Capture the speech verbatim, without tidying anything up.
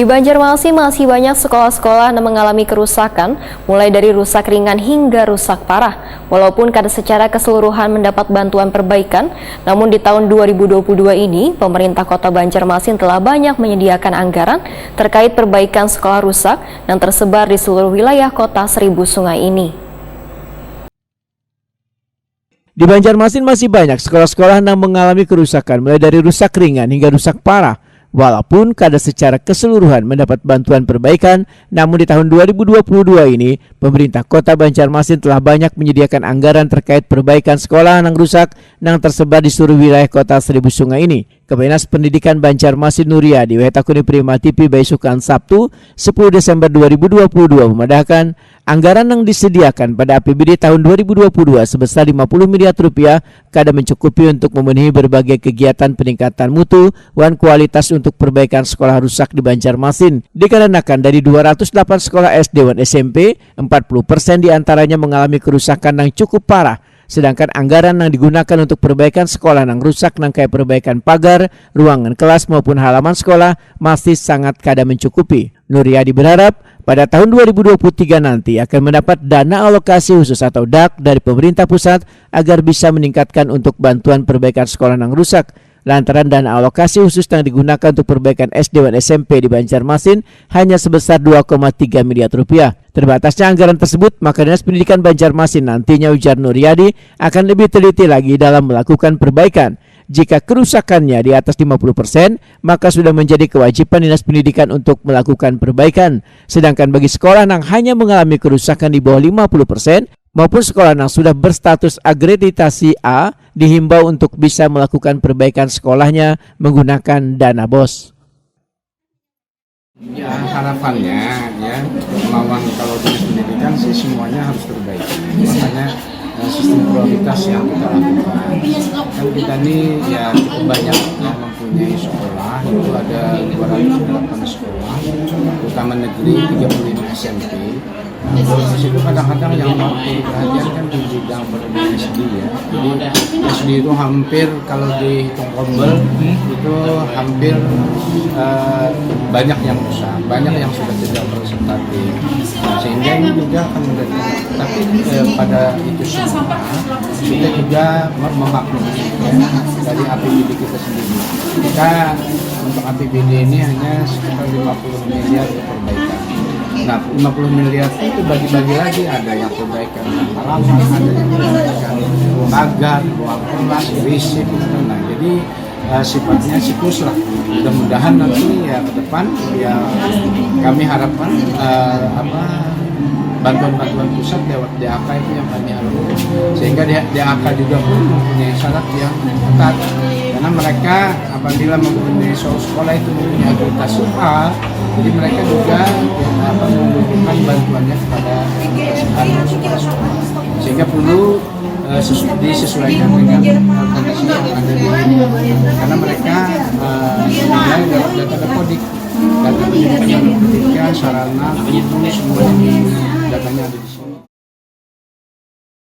Di Banjarmasin masih banyak sekolah-sekolah yang mengalami kerusakan, mulai dari rusak ringan hingga rusak parah. Walaupun kada secara keseluruhan mendapat bantuan perbaikan, namun di tahun dua ribu dua puluh dua ini, pemerintah Kota Banjarmasin telah banyak menyediakan anggaran terkait perbaikan sekolah rusak yang tersebar di seluruh wilayah Kota Seribu Sungai ini. Di Banjarmasin masih banyak sekolah-sekolah yang mengalami kerusakan, mulai dari rusak ringan hingga rusak parah. Walaupun kada secara keseluruhan mendapat bantuan perbaikan, namun di tahun dua ribu dua puluh dua ini, pemerintah Kota Banjarmasin telah banyak menyediakan anggaran terkait perbaikan sekolah yang rusak yang tersebar di seluruh wilayah Kota Seribu Sungai ini. Kepala Dinas Pendidikan Banjarmasin Nuriadi wae takuni Prima T V baisukan Sabtu, sepuluh Desember dua ribu dua puluh dua, memadahkan, anggaran yang disediakan pada A P B D tahun dua ribu dua puluh dua sebesar lima puluh miliar rupiah kada mencukupi untuk memenuhi berbagai kegiatan peningkatan mutu wan kualitas untuk perbaikan sekolah rusak di Banjarmasin. Dikarenakan dari dua ratus delapan sekolah S D wan S M P, empat puluh persen diantaranya mengalami kerusakan yang cukup parah, sedangkan anggaran yang digunakan untuk perbaikan sekolah yang rusak, nang kaya perbaikan pagar, ruangan kelas maupun halaman sekolah, masih sangat kada mencukupi. Nuriadi berharap pada tahun dua ribu dua puluh tiga nanti akan mendapat dana alokasi khusus atau dak dari pemerintah pusat agar bisa meningkatkan untuk bantuan perbaikan sekolah yang rusak. Lantaran dana alokasi khusus yang digunakan untuk perbaikan S D wan S M P di Banjarmasin hanya sebesar dua koma tiga miliar rupiah. Terbatasnya anggaran tersebut, maka Dinas Pendidikan Banjarmasin nantinya, ujar Nuriadi, akan lebih teliti lagi dalam melakukan perbaikan. Jika kerusakannya di atas lima puluh persen, maka sudah menjadi kewajiban Dinas Pendidikan untuk melakukan perbaikan. Sedangkan bagi sekolah yang hanya mengalami kerusakan di bawah lima puluh persen, maupun sekolah yang sudah berstatus akreditasi A, dihimbau untuk bisa melakukan perbaikan sekolahnya menggunakan dana bos. Ya, harapannya, ya, lawan kalau Dinas Pendidikan sih semuanya harus terbaik. Makanya, eh, sistem prioritas yang kita lakukan. Kan kita ini ya cukup banyak yang mempunyai sekolah, itu ada dua ratus delapan sekolah, utama negeri, tiga puluh lima S M P. Nah, di situ kadang-kadang yang patut diperhatikan kan di bidang S D, ya. Jadi S D itu hampir, kalau dihitung rombel, itu hampir, eh, banyak yang rusak, banyak yang sudah tidak representatif. Nah, sehingga ini juga akan menjadi, tapi, eh, pada itu semua kita juga mem-, memaklumi, ya. Dari A P B D kita sendiri. Kita untuk A P B D ini hanya sekitar lima puluh miliar untuk perbaikan. Nah, lima puluh miliar itu bagi-bagi lagi, ada yang perbaikan halaman, ada yang perbaikan pagar, ruang kelas, berisik, gitu kan. Nah, jadi, eh, sifatnya siklus lah. Mudah-mudahan nanti ya ke depan ya kami harapkan, eh, apa, bantuan-bantuan pusat lewat D A K itu yang kami harapkan, sehingga D-, D A K juga pun mempunyai syarat yang ketat, karena mereka apabila mempunyai se-, sekolah itu mempunyai akreditasi A, jadi mereka juga, ya, apa, membutuhkan bantuannya kepada perusahaan sekolah, sehingga perlu, eh, sesu-, disesuaikan dengan, eh, kondisi yang ada di, karena mereka, eh, menilai lewat data Dapodik, data pendidikan, pendidikan, sarana, guru, semuanya di, datanya ada di sini.